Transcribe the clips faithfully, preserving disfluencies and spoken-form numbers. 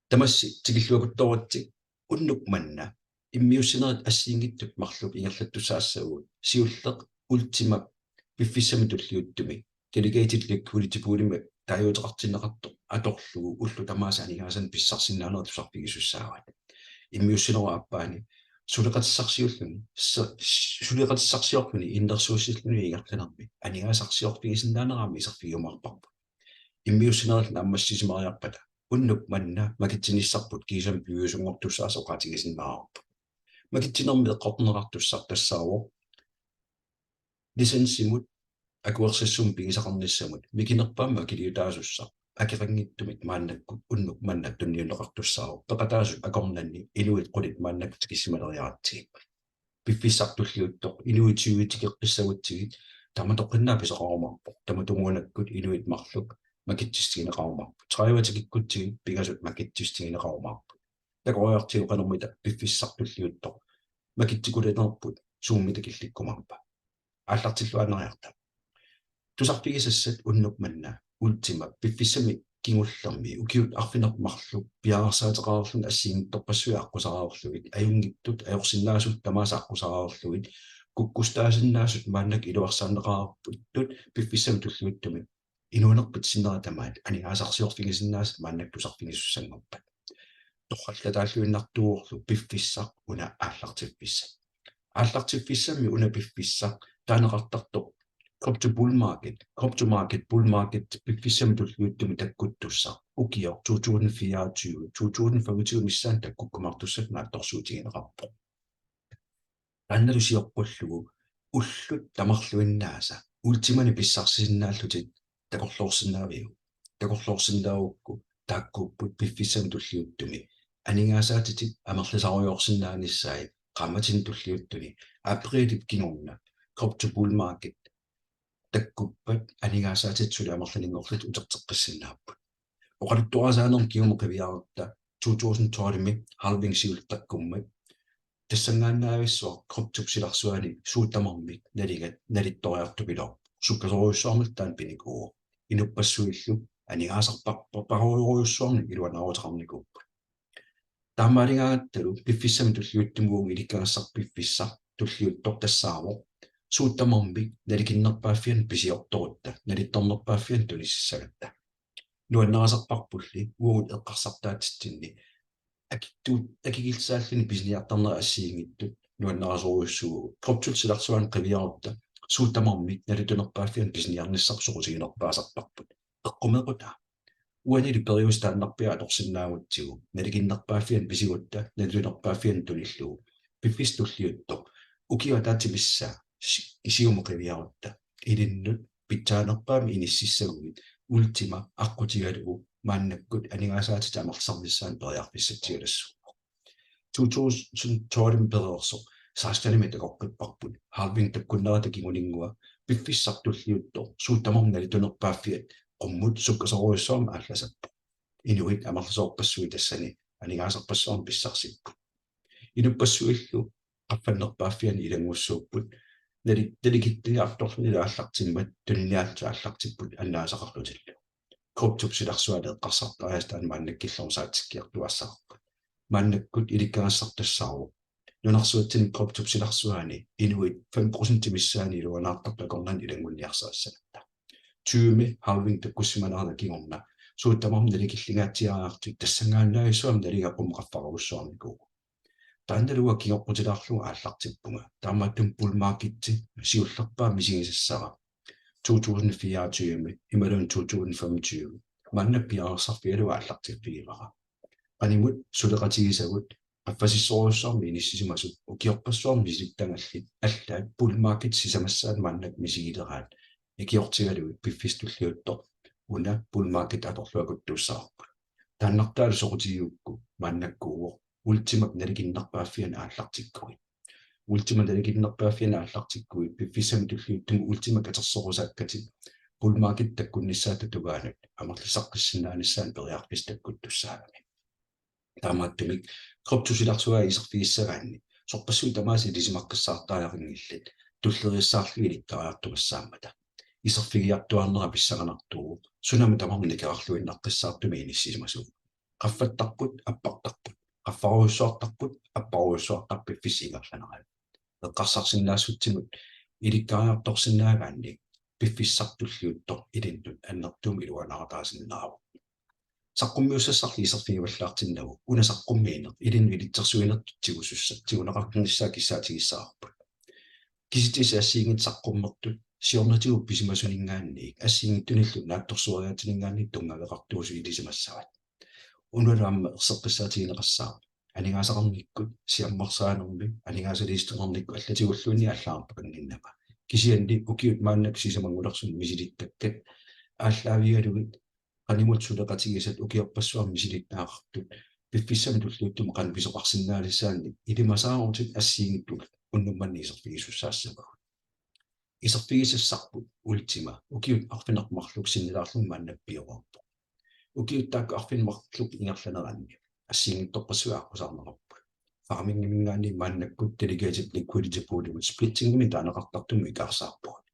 Tamassi tikilluakuttooritsi. Unnuk manna immiussinerit assigiinngitsut marluk ingerlattussaassavagut. Siulleq Ultima piffissami tulliuttumi delegated liquidity poolimi taaguuteqartinneqartoq atorlugu ullut tamaasa aningaasanik pissarsisinnaanerat tusarfigisussaavat. Immiussinerup aappaani suleqatissarsiulluni, se-, suleqatissarsiorluni innersuussilluni ingerlanermi aningaasarsiorfigisinnaanera aamma iserfigiumaarparput. Immiussinerit naammassisimariarpata unnuk manna makitsinissarput kiisami piviusunngortussaasoq oqaatigisinnaavarput. Makitsinermi eqqorneqartussaq tassaavoq licensimut akuersissummik pigisaqarnissamut mikinerpaamik akiliutaasussaq akeqanngitsumik maannakkut unnuk manna tunniunneqartussaavoq peqataasut akornanni inuit qulit maannakkut tikissimaleriaratsigit. Piffissaq tulliuttoq inuit tyve tikeqqissagutsigit tamatoqqinnaaq pisoqarumaarpoq, tamatumuunakkut inuit marluk makitsissutigineqarumaarput, tredive tikikkutsigit pingasut makitsissutigineqarumaarput. Takoriartigu qanormita piffissaq tulliuttoq makitsikulinerput suummita killikkumaarpa? Aallartilluinnariarta. Tusarfigisassat unnuk manna Ultima piffissami kingullermi ukiut arfineq-marluk piareersaateqareerluni assigiinngitsorpassuit aqqusaareerlugit, ajunngitsut ajorsinnaasut tamaasa aqqusaareerlugit, kukkussutaasinnaasut maannakkut iluarsaanneqareerputtut piffissami tulliuttumi inuunerpit sinnera tamaat aningaasarsiorfigisinnaasat maannakkut tusarfigisussanngorpat. Torrallataalluinnartuuvorlu piffissaq una aallartiffissaq. Aallartiffissammi una piffissaq taaneqartartoq crypto bull market, crypto market, bull market piffissami tulliuttumi takkuttussaq ukioq to tusind fireogtyve, to tusind femogtyve missaani takkukkumaartussatut naatsorsuutigineqarpoq. Taannalu sioqqullugu ullut tamarluinnaasa Ultimanik pissarsisinnaallutit takorloorsinnaaviuk? Takorloorsinnaagukku taakkuupput piffissami tulliuttumi aningaasaatitit amerlisarujoorsinnaanissaat qaammatini tulliuttuni aprilip kingorna crypto bull market takkuppat aningaasaatit suli amerlanerunngorlutik uterteqqissinnaapput. Oqaluttuarisaanermi kingumut qiviarutta to tusind tolvimi halving siulleq takkummat tassanngaannavissooq cryptop silarsuani suut tamarmik nalingat nalittoriartupiloorpoq. Sukkasoorujussuarmillu taanna pinikuuvoq. Inuppassuillu aningaasarpar-, par-, parujorujussuarnik iluanaaruteqarnikuupput. Taamaaligaangattalu piffissami tulliuttumi uagut ilikkagassaq piffissaq tulliuttoq tassaavoq suut tamarmik nalikinnerpaaffiani pisiortorutta, nalittornerpaaffiani tunisissagatta. Nuannarisarparpulli uagut eqqarsartaatsitsinni akitsuut akikilsaalluni pisiniartarnerit assigiinngitsut nuannarisorujussuuvugut. Cryptop silarsuani qiviarutta suut tamarmik nalitunerpaaffiani pisiniarnissarput soqutiginerpaasarparput. Eqqumeequtaa. Uanilu periuseq taannarpiaq atorsinnaagutsigu, nalikinnerpaaffiani pisigutta nalitunerpaaffiani tunillugu. Piffissaq tulliuttoq ukioq ataatsip missaa si-, siumut qiviarutta ilinnut pitsaanerpaamik inississaguit Ultima aqqutigalugu maannakkut aningaasaatit amerlisarnissaannut periarfissatsialassuuvoq. To tusind tolvimi pereersoq sekstenimi takoqqipparput. Halving takkunnerata kinguninngua piffissaq tulliuttoq suut tamarmik nalitunerpaaffiat qummut sukkasoorujussuarmik aallasappoq. Inuit amerlasoorpassuit tassani aningaasarpassuarnik pissarsipput. Inuppassuillu qaffannerpaaffiani ilanngussuupput. Nali-, nalikilliartorluni aallartimmat tuniniaallutik aallartipput annaasaqarlutillu. Cryptop silarsuani eqqarsartariaaseq taanna maannakkut killeqqusaatsikkiartuaassavarput. Maannakkut ilikkagassaq tassaavoq nunarsuatsinni cryptop silarsuani inuit fem procent missaani iluanaartartut akornanni ilanngunniarsarissagatta. Tyvemi halving takkussimanerata kingorna suut tamarmik nalikillingaatsiariarlutik tassanngaannavissuarmik nalinga qummut qaffarujussuarnikuuvoq. Taannalu uanga kingoqqutilaarlugu aallartippunga. Taamaattumik bull marketsi siullerpaaq misigisassara to tusind fireogtyve imaluunniit to tusind femogtyve maanna piareersarfigalugu aallartiffigivara. Qanimut suleqatigisagut qaffasissorujussuarmik inissisimasut ukiorpassuarni misilittagallit allaat bull market sisamassaat maannakkut misigileraat ikiortigalugit piffissaq tulliuttoq una bull market atorluakuttuussavarput. Taannartaalu soqutigigukku maannakkuuvoq Ultimap nalikinnerpaaffiani aallartikkuit. Ultimap nalikinnerpaaffiani aallartikkuit piffissami tulliuttumi Ultima katersorusaakkatit bull market takkunnissaata tungaanut amerlisaqqissinnaanissaannut periarfissaq takkuttussaagami. Taamaattumik cryptop silarsua iserfigissagaanni sorpassuit tamaasa ilisimaqqissaartariaqanngillat tulleriissaarlugit ilikkariartugassaammata. Iserfigiartuaarnera pissanganartuuvoq sunami tamarmi nikerarluinnaqqissaartumik inissisimasuuvoq. Qaffattarput, appartarput. Qaffarujussuartarput, apparujussuartarput piffissap ingerlanerani. Eqqarsarsinnaassutsigut ilikkariartorsinnaagaanni piffissaq tulliuttoq ilinnut annertuumik iluanaarutaasinnaavoq. Saqqummiussassarli iserfigivallaartinnagu una saqqummiineq ilinnut ilitsersuinertut tigusussa-, tiguneqarnissaa kissaatigissavarput. Kisitsisit assigiinngitsut saqqummertut siornatigut pisimasuninngaanniit assigiinngitsunillu naatsorsueriaatininngaanniit tunngaveqartuusut ilisimassavat. Unalu aamma erseqqissaatigineqassaaq aningaasaqarnikkut siammarsaanermi aningaasaliissuteqarnikkut allatigulluunniit allagartaqannginnama. Kisianni ukiut maannakkut sisamanngulersut misilittakkat aallaavigalugit qanimut suleqatigisat ukiorpassuarni misilittagaqartut piffissami tulliuttumi qanoq pisoqarsinnaalissaannik ilimasaarutit assigiinngitsut unnuk manna iserfigisussaassavagut. Iserfigisassarput Ultima ukiut arfineq-marluk sinnilaarluni maanna pioreerpoq. Ukiut taakku arfineq-marluk ingerlaneranni assigiinngitsorpassuit aqqusaarneqarput. Farmingiminngaanniit maannakkut delegated liquidity poolimut splittingimik taaneqartartumut ikaarsaarpugut.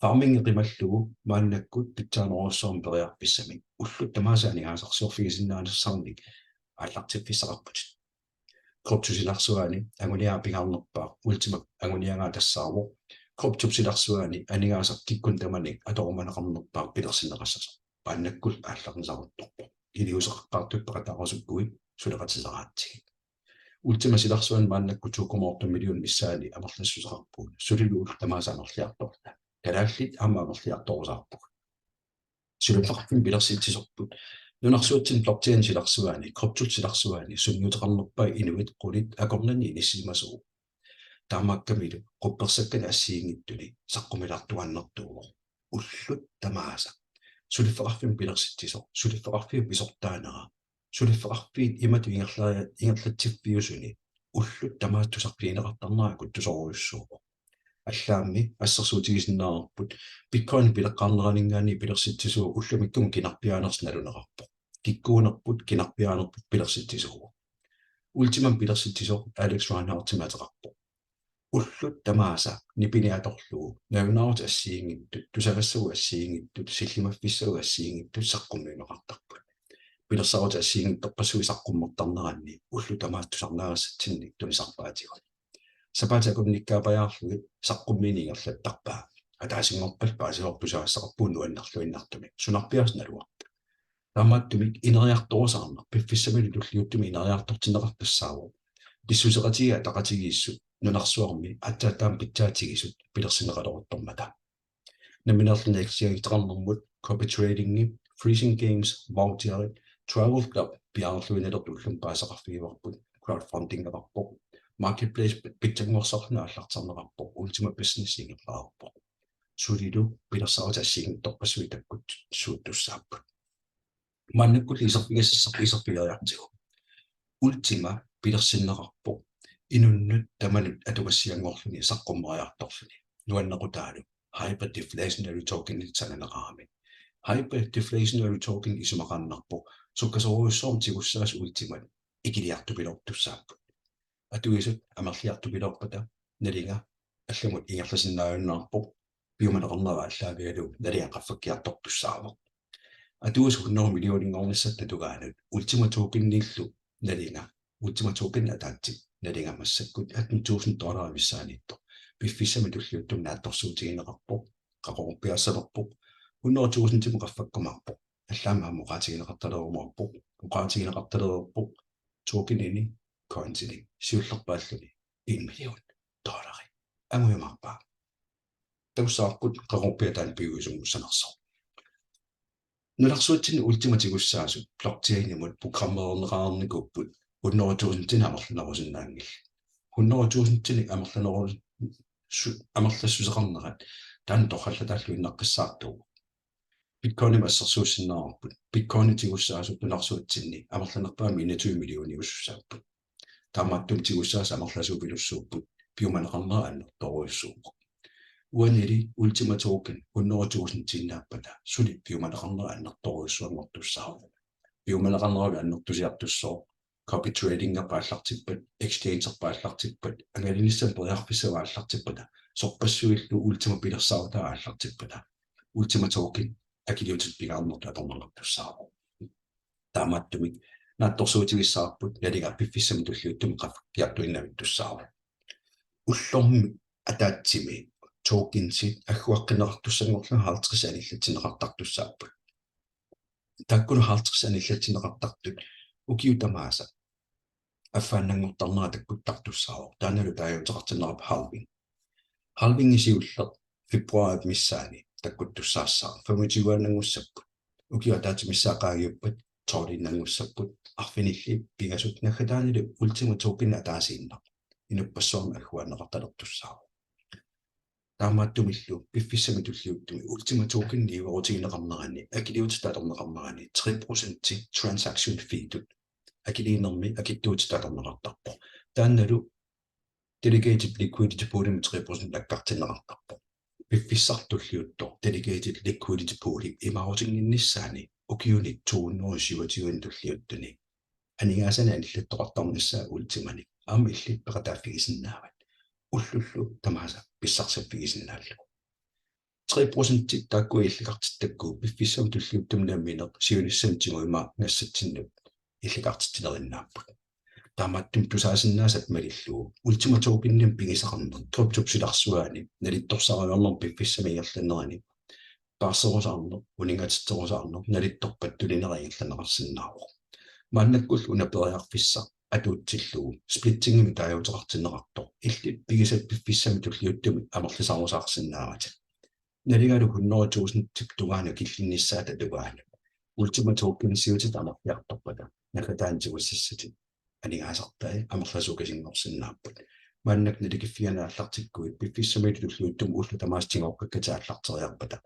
Farmingi qimallugu maannakkut pitsaanerujussuarmik periarfissamik ullut tamaasa aningaasarsiorfigisinnaanissarnik aallartiffissaqarputit. Kryptop silarsuaani anguniagaq pingaarnerpaaq Ultima anguniagaa tassaavoq kryptop silarsuaani aningaasaq kikkunnit tamanit atorumaneqarnerpaaq pilersinneqassasoq. Maannakkullu aallarnisaruttorpoq. Iliuuseqaqqaartut peqataarusukkuit suleqatisaraatsigit. Ultima silarsuani maannakkut to komma otte million missaani amerlassuseqarpugut. Sulilu ullut tamaasa amerliartorluta. Kalaallit aamma amerliartorusaarpugut. Suliffeqarfimmik pilersitsisorput nunarsuatsinni blockchainip silarsuaani, kryptop silarsuaani sunniuteqarnerpaat inuit qulit akornanni inissisimasuupput. Taamaakkamilu quppersakkanik assigiinngitsuni saqqumilaartuaannartuuvoq. Ullut tamaasa suliffeqarfimmik pilersitsisoq, suliffeqarfiup pisortaanera, suliffeqarfiit imatut ingerla-, ingerlatsiffiusuni ullut tamaasa tusarfigineqartarnera akuttusorujussuuvoq. Allaammi assersuutigisinnaavarput Bitcoin pileqqaarneraninngaanniit pilersitsisuuvoq, ullumikkumut kinarpiaanersoq naluneqarpoq. Kikkuunerput kinarpiaanerput pilersitsisuuvoq. Ultimamik pilersitsisoq Alex Reinhardtimik ateqarpoq. Ullut tamaasa nipini atorlugu nalunaarutit assigiinngitsut, tusagassavut assigiinngitsut, sillimaffissavut assigiinngitsut saqqummiunneqartarput. Pilersaarutit assigiinngitsorpassuit saqqummertarneranni ullut tamaasa tusarnaagassatsinnik tunisarpaatigut. Sapaatip akunnikkaapajaarlugit saqqummiineq ingerlattarpaa. Ataasinngorpat paasivarput tusagassaqarpugut nuannerluinnartumik. Sunarpiaasoq naluarpoq. Taamaattumik ineriartorusaarneq piffissamilu tulliuttumi ineriartortinneqartussaavoq. Pissuseqatigiit ataqatigiissut nunarsuarmi aatsaat taama pitsaatigisut pilersinneqaleruttormata. Nammineerluni exchangeqarnermut, copy tradingi, freezing games, voucherit, travel club piareerluinnartut ullumi paasisaqarfigivarput, crowdfundingeqarpoq, marketplace pitsanngorsarluni aallartisarneqarpoq, Ultima Business ingerlareerpoq. Sulilu pilersaarutit assigiinngitsorpassuit takkuttussaapput. Maannakkulli iserfigisassarput iserfigeriartigu. Ultima pilersinneqarpoq inunnut tamanut atugassianngorluni saqqummeriartorluni. Nuannequtaalu hyperdeflationary tokenit sananeqarami. Hyperdeflationary token isumaqaannarpoq sukkasoorujussuarmik tigussaasut Ultimat ikiliartupiloortussaapput. Atuisut amerliartupiloorpata nalinga allamut ingerlasinnaajunnaarpoq, piumaneqarnera aallaavigalugu nalinga qaffakkiartortussaavoq. Atuisut hundrede millioninngornissaata tungaanut Ultima Tokenillu nalinga, Ultima Token ataatsip nalinga massakkut atten tusind dollarit missaaniittoq piffissami tulliuttumi naatsorsuutigineqarpoq, qaqugorpiaassalerpoq, hundrede tusindimut qaffakkumaarpoq. Allaammi aamma oqaatigineqartalerumaarpoq, oqaatigineqartalereerpoq tokenini, coinsini siullerpaalluni en million dollari angujumaarpaa. Takussavarput qaqugorpiaq taanna piviusunngussanersoq. Nunarsuatsinni Ultimat tigussaasut blockchainimut programmeerneqarnikuupput hundrede tusindinik amerlanerusinnaanngillat. Hundrede tusindinik amerlaneru-, su-, amerlassuseqarnerat taanna torrallataalluinnaqqissaartuuvoq. Bitcoinimik assersuussinnaavarput. Bitcoinit tigussaasut nunarsuatsinni amerlanerpaamik enogtyve millioniusussaapput. Taamaattumik tigussaasut amerlasuupilussuupput, piumaneqarnera annertoorujussuuvoq. Uanili Ultima Token hundrede tusindinngorpata suli piumaneqarnera annertoorujussuanngortussaavoq. Piumaneqarneralu annertusiartussooq, copy tradingerput aallartippat, exchangerput aallartippat, angalanissamut periarfissavat aallartippata, sorpassuillu Ultima pilersaarutai aallartippata, Ultima Token akiliutit pingaarnertut atorneqartussaavoq. Taamaattumik naatsorsuutigissavarput, nalinga piffissami tulliuttumi qaffakkiartuinnavittussaavoq. Ullormi ataatsimi tokensit agguaqqinneqartussanngorlugit halvtreds anillatsinneqartartussaapput. Taakkulu halvtreds anillatsinneqartartut ukiut tamaasa affaannanngortarnera takkuttartussaavoq. Taannalu taaguuteqartinnerpoq halving. Halvingi siulleq februarip missaani takkuttussaassaaq. Femogtyveannanngussapput. Ukiup ataatsip missaa qaangiuppat tolvinnanngussapput. Arfinillit pingasut naggataanilu Ultima Token ataasiinnaq inuppassuarnut agguaanneqartalertussaavoq. Taamaattumillu piffissami tulliuttumi Ultima Token niuerutigineqarnerani, akiliutitut atorneqarnerani, tre procenti transaction feetut akiliinermi akitsuutitut atorneqartarpoq. Taannalu delegated liquidity poolimi tre procent nakkartinneqartarpoq. Piffissaq tulliuttoq delegated liquidity pooli imaarutinnginnissaani ukiuni to hundrede syvogtyve tulliuttuni aningaasanik anillattoqartarnissaa Ultimanik aamma illit peqataaffigisinnaavat, ullullu tamaasa pissarsiffigisinnaallugit. Tre procenti taakkua illikartittakku piffissami tulliuttumi nammineq siunissami tiguimaarnassatsinnut illikartitsinerinnaapput. Taamaattumik tusaasinnaasat malillugu Ultima Tokenimik pigisaqarneq kryptop silarsuaani nalitsorsaarujoorneq piffissami ingerlanerani paarserusaarneq, uninngatitserusaarneq, nalittorpat tulinera ingerlanneqarsinnaavoq. Maannakkullu una periarfissaq atuutsillugu splittingimik taaguuteqartinneqartoq illit pigisat piffissami tulliuttumi amerlisaarusaarsinnaavatit. Nalingalu hundrede tusindip tungaanut killinnissaata tungaanut Ultima Tokensiutit amerliartorpata naggataani tigusassatit aningaasartai amerlasuukasinngorsinnaapput. Maannakkut nalikiffiani aallartikkuit piffissami tulliuttumi ullut tamaasa tigooqqakkatit aallarteriarpata,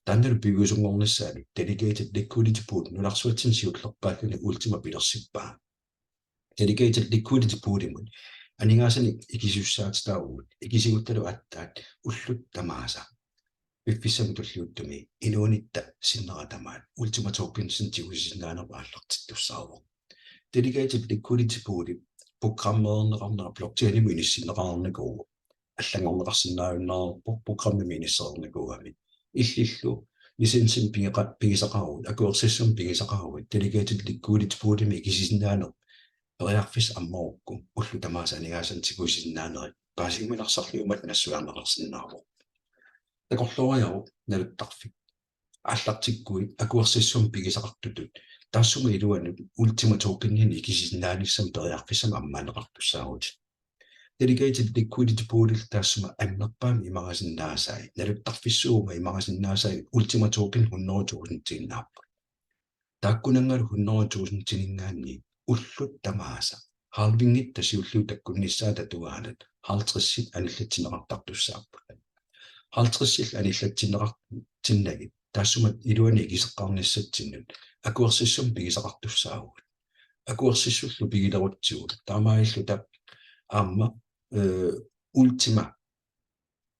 taannalu piviusunngornissaanut delegated liquidity pool nunarsuatsinni siullerpaalluni Ultima pilersippaa. Delegated liquidity poolimut aningaasanik ikisussaatitaavugut, ikisiguttalu aatsaat ullut tamaasa piffissami tulliuttumi inuunitta sinnera tamaat Ultima Tokensinik tigusisinnaaneq aallartittussaavoq. Delegated liquidity pooli programmeerneqarnera blockchainimut inissinneqarnikuuvoq, allanngorneqarsinnaajunnaarpoq programmimi inissereernikuugami. Illillu licensimik pigeqa-, pigisaqaruit, akuersissummik pigisaqaruit, delegated liquidity poolimik ikisisinnaaneq periarfissaq ammarukku ullut tamaasa aningaasanik tigusisinnaanerit paasiguminarsarlugu imatut nassuiarneqarsinnaavoq. Takorlooriaruk naluttarfik aallartikkuit akuersissummik pigisaqartutut taassuma iluanut Ultima Tokeninik ikisisinnaanissamut periarfissamik ammaanneqartussaavutit. Delegated liquidity poolillu taassuma annerpaamik imarisinnaasai, naluttarfissuummik imarisinnaasai Ultima Token hundrede tusindiinnaapput. Taakkunanngalu hundrede tusindininngaanniit ullut tamaasa halvingitta siulliup takkunnissaata tungaanut halvtredsit anillatsinneqartartussaapput. Halvtredsillu anillatsinneqartinnagit taassuma iluani ikiseqqaarnissatsinnut akuersissummik pigisaqartussaavugut. Akuersissullu pigilerutsigu taamaalilluta aamma, eh, Ultima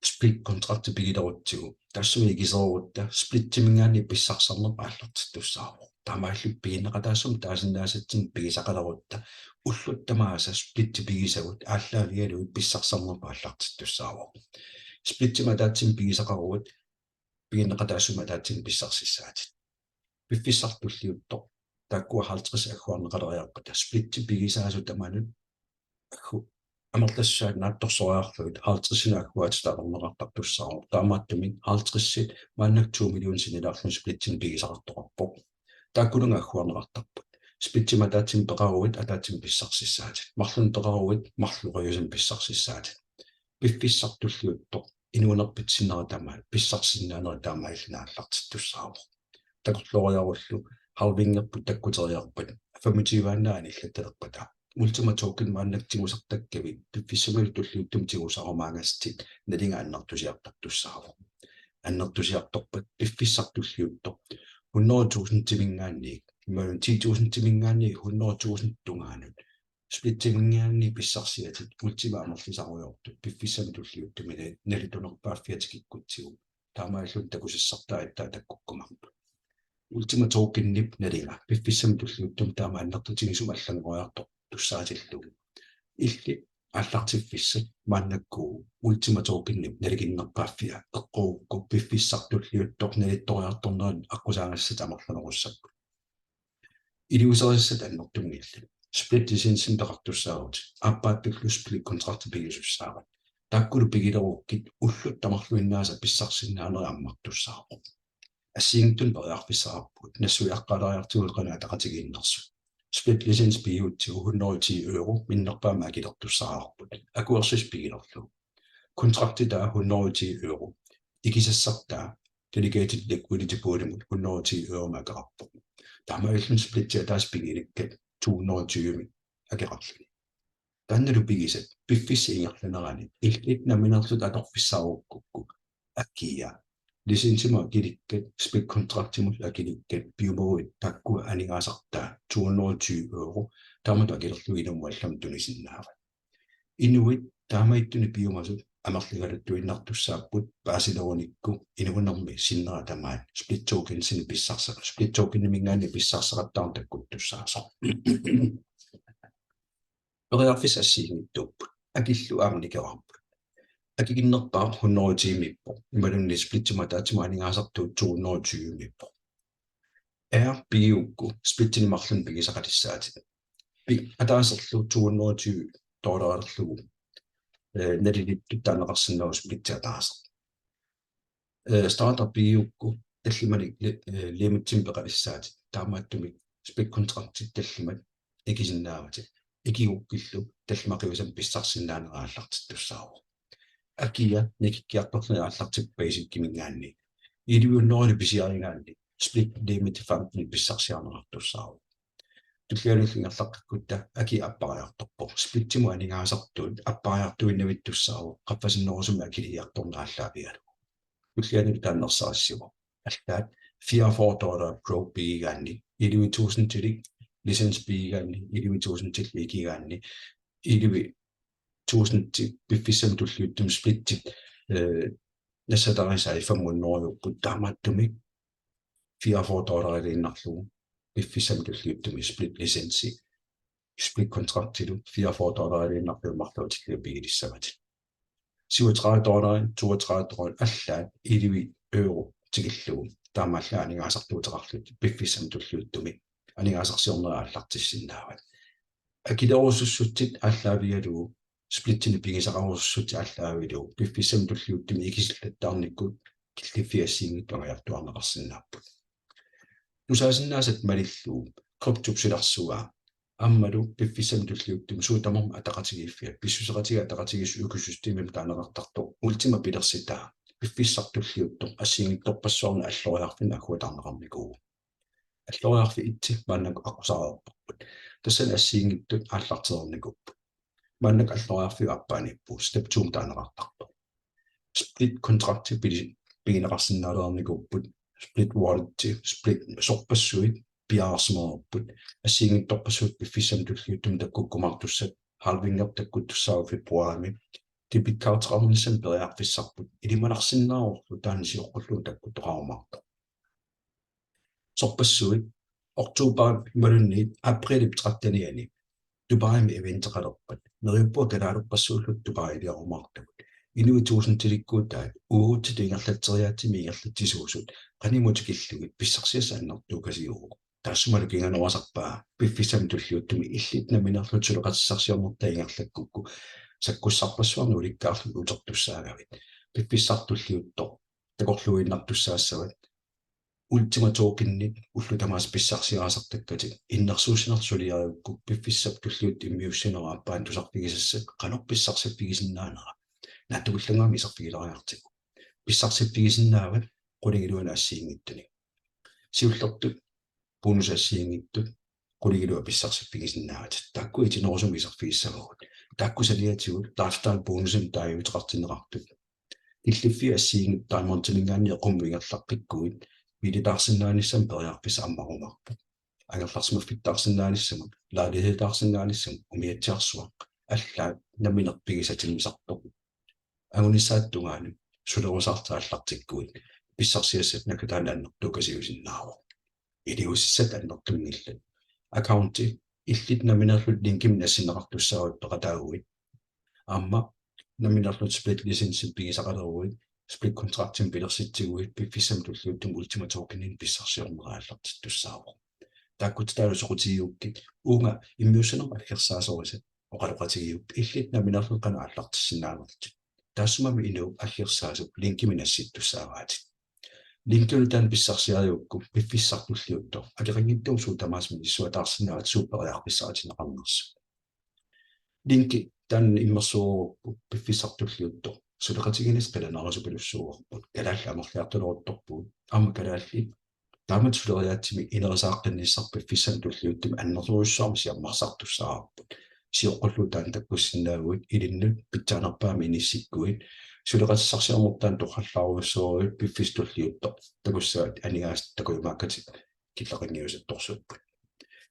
split contract pigilerutsigu taassuma ikisereerutta splittiminngaanniit pissarsisarneq aallartittussaavoq. Taamaalilluta piginneqataassuma taasinnaasatsinnik pigisaqalerutta ullut tamaasa splitti pigisagut aallaavigalugit pissarsisarneq aallartittussaavoq. Splittimik ataatsimik pigisaqaruit piginneqataassuma ataatsimik pissarsissaatit. Piffissaq tulliuttoq taakkua halvtreds agguarneqaleriarpata splitti pigisaasut tamanut aggu-, amerlassusaat naatsorsoriarlugit halvtredsinut agguaatitut atorneqartartussaavoq. Taamaattumik halvtredsit maannakkut to million sinnilaarluni splitsinik pigisaqartoqarpoq. Taakkununnga agguarneqartarput. Splitsimik ataatsimik peqaruit ataatsimik pissarsissaatit. Marlunnik peqaruit marloriaaseq pissarsissaatit. Piffissaq tulliuttoq inuunerpit sinnera tamaat pissarsisinnaanerit taamaalilluni aallartittussaavoq. Takorlooriarullu halvingerput takkuteriarpat femogtyve annilattalerpata Ultima Token maannakkut tigusartakkavit piffissamilu tulliuttumi tigusarumaagassatit nalinga annertusiartortussaavoq. Annertusiartorpat piffissaq tulliuttoq hundrede tusindiminngaanniit, imaluunniit ti tusindiminngaanniit hundrede tusind tungaanut splittiminngaanniit pissarsiatit Ultima amerlisarujoortut piffissami tulliuttumi nali-, nalitunerpaaffiata kikkutsigu. Taamaalilluni takusassartai aatsaat takkukkumaarput. Ultima Tokenip nalinga piffissami tulliuttumi taama annertutigisumik allanngoriartortussaatillugu. Illit aallartiffissat maannakkut Ultima Tokenip nalikinnerpaaffia eqqugukku piffissaq tulliuttoq nalittoriartornerit aqqusaagassatit amerlanerussapput. Iliuuserisassat annertunngillat. Split licensimik peqartussaavutit. Aappaattullu split contracti pigisussaavat. Taakkulu pigilerukkit ullut tamarluinnaasa pissarsisinnaanerit ammartussaavoq. Assigiinngitsunik periarfissaqarpugut nassuiaqqaalaariartigu qanoq ataqatigiinnersut. Split license pigigutsigu hundrede og ti euro minnerpaamik akilertussaavarput akuersissaq pigilerlugu. Kontrakti taanna hundrede og ti euro. Ikisassartaa delegated liquidity poolimut hundrede og ti euromik akeqarpoq. Taamaalilluni splitsi ataaseq pigilikkat to hundrede og tyve akeqarluni. Taannalu pigisat piffissap ingerlanerani illit nammineerlutit atorfissaarukkukku akia licensimut akilikkat, split contractimut akilikkat piumaguit taakkua aningaasartaa to hundrede og tyve euro taamatut akilerlugu inummut allamut tunisinnaavat. Inuit taamaattunik piumasut amerligaluttuinnartussaapput paasilerunikku inuunermi sinnera tamaat split tokensinik pissarsa-, split tokeniminngaanniit pissarseqattaarneq takkuttussaasoq. Periarfissat assigiinngitsuupput. Akillu aamma nikeqarput. Akikinnerpaaq hundrede og ti-miippoq. Imaluunniit splitsimut ataatsimut aningaasartuut to hundrede og tyve-miippoq. Aap pigigukku splitsinik marlunnik pigisaqalissaatit. Pi-, ataaserlu to hundrede og tyve dollarilerlugu. Eh, nalilittut taaneqarsinnaavoq splitsi ataaseq. Eh, starter pigigukku tallimanik li-, eh, limitsimik peqalissaatit. Taamaattumik split contractit tallimat ikisinnaavatit. Ikigukkillu tallimat qiviasamik pissarsisinnaanerit aallartittussaavoq. Akia nikikkiartorluni aallartippat basiciminngaanniit. Elleve hundrede pisiarigaanni split limit femten pissarsiarineqartussaavoq. Tullianullu ingerlaqqikkutta akia appariartorpoq. Splitsimut aningaasartuut appariartuinnavittussaavoq qaffasinnerusumik akiliiartorneq aallaavigalugu. Tullianullu taanna ersarissivoq. Allaat fireogfyrre dollar pro pigigaanni elleve tusindilik license pigigaanni elleve tusindillu ikigaanni elleve tusindi piffissami tulliuttumi splittit, eh, nassatarisai fem hundrede euro taamaattumik fireogfyrre dollariliinnarlugu piffissami tulliuttumi split licensi, split contractilu fireogfyrre dollariliinnarlugu marluutillu pigilissavatit. Syvogtredive dollarit, toogtredive dollarit allaat elleve euro tikillugu. Taamaallaat aningaasartuuteqarlutit piffissami tulliuttumi aningaasarsiornerit aallartissinnaavat. Akilerusussutsit aallaavigalugu splitsinik pigisaqarusussutsit aallaavigalugu piffissami tulliuttumi ikisillattaarnikkut killiffiit assigiinngitsut angajortuarneqarsinnaapput. Tusaasinnaasat malillugu kryptop silarsuaa aammalu piffissami tulliuttumi suut tamarmik ataqatigiiffiat pissuseqatigiit ataqatigiissut økosystemimik taaneqartartoq Ultima pilersitaa piffissaq tulliuttoq assigiinngitsorpassuarnik alloriarfinnik agguataarneqarnikuuvoq. Alloriarfik et maannakkut aqqusaareerparput. Tassani assigiinngitsut aallartereernikuupput. Maannakkut alloriarfiup aappaaniippugut step to taaneqartarpoq. Split contracti pili-, pigineqarsinnaalereernikuupput. Split walletti, split sorpassuit piareersimareerput. Assigiinngitsorpassuit piffissami tulliuttumi takkukkumaartussat halvingi takkuttussaavoq februarimi. Debit cardeqarnissamut periarfissarput. Ilimanarsinnaavorlu taanna sioqqullugu takkuttoqarumaartoq. Sorpassuit oktobarip imaluunniit aprilip trettenianni Dubaimi eventeqalerpat. Neriuppunga kalaalerpassuulluta Dubailiarumaartugut. Inuit tusindilikkuutaat uagutsitut ingerlatseriaatsimi ingerlatsisuusut qanimut tikillugit pissarsiassat annertuukasiuvoq. Taassumalu kinganuasarpaa piffissami tulliuttumi illit nammineerlutit suleqatissarsiornertaa ingerlakkukku sakkussarpassuarnik ulikkaarlutit utertussaagavit. Piffissaq tulliuttoq takorluuinnartussaassavat. Ultima Tokenit ullut tamaasa pissarsiarisartakkatit innersuussinertut suliarigukku piffissap tulliuttup immiussinerup aappaani tusarfigisassat qanoq pissarsiffigisinnaanera. Naatsukullannguamik iserfigilaariartigu. Pissarsiffigisinnaavatit qulingiluanik assigiinngitsunik. Siullertut bonusit assigiinngitsut qulingiluat pissarsiffigisinnaavatit. Taakku itinerusumik iserfigissavagut. Taakku saniatigut lifestyle bonusimik taaguuteqartinneqartut. Killiffiit assigiinngitsut Diamondiminngaanniit qummut ingerlaqqikkuit biilitaarsinnaanissamut periarfissaq ammarumaarpoq. Angerlarsimaffittaarsinnaanissamut, lejligheditaarsinnaanissamut, umiatsiarsuaq, allaat nammineq pigisatinnisartoq. Angunissaata tungaanut sulerusaartut aallartikkuit pissarsiassat naggataani annertuukasiusinnaavoq. Iliuusissat annertunngillat. Accounti illit nammineerlutit linkimik nassinneqartussaavutit peqataaguit. Aamma nammineerlutit split licensimik pigisaqaleruit, split contractimik pilersitsiguit, piffissami tulliuttumi Ultima Tokeninik pissarsiornerit aallartittussaavoq. Taakkutitaalu soqutigigukkit uunga immiussinermi aggersaasorisat oqaloqatigiuk illit nammineerluni qanoq aallartissinnaanerlutit. Taassumami inuup aggersaasup linkimik nassittussaavaatit. Linkilu taanna pissarsiarigukku piffissaq tulliuttoq akeqanngitsumik suut tamaasa misissuataarsinnaavat suut periarfissaritinneqarnersut. Linki taanna immersuerukku piffissaq tulliuttoq suleqatiginissaq qilanaarisupilussuuarput. Kalaallit amerliartuleruttorpugut. Aamma kalaallit taamatut suleriaatsimi inerisaaqqinnissaa piffissami tulliuttumi annertoorujussuarmik siammarsartussaavarput. Sioqqullugu taanna takkussinnaaguit ilinnut pitsaanerpaamik inissikkuit suleqatissarsiornertaa torrallaarujussuuguit piffissaq tulliuttoq takussavat aningaasat takujumaakkatik killeqanngiusattorsuupput.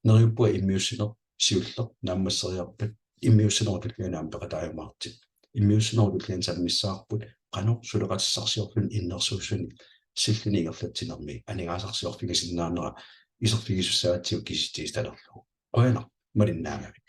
Neriuppunga immiussineq siulleq naammasseriarpat immiussinerup tulliani aamma peqataajumaartut. Immiussinerup tulliani sammissavarput qanoq suleqatissarsiorluni innersuussuni sillini ingerlatsinermi aningaasarsiorfigisinnaanera iserfigisussagatsigu kisitsisitalerlugu. Qujanaq malinnaagavit.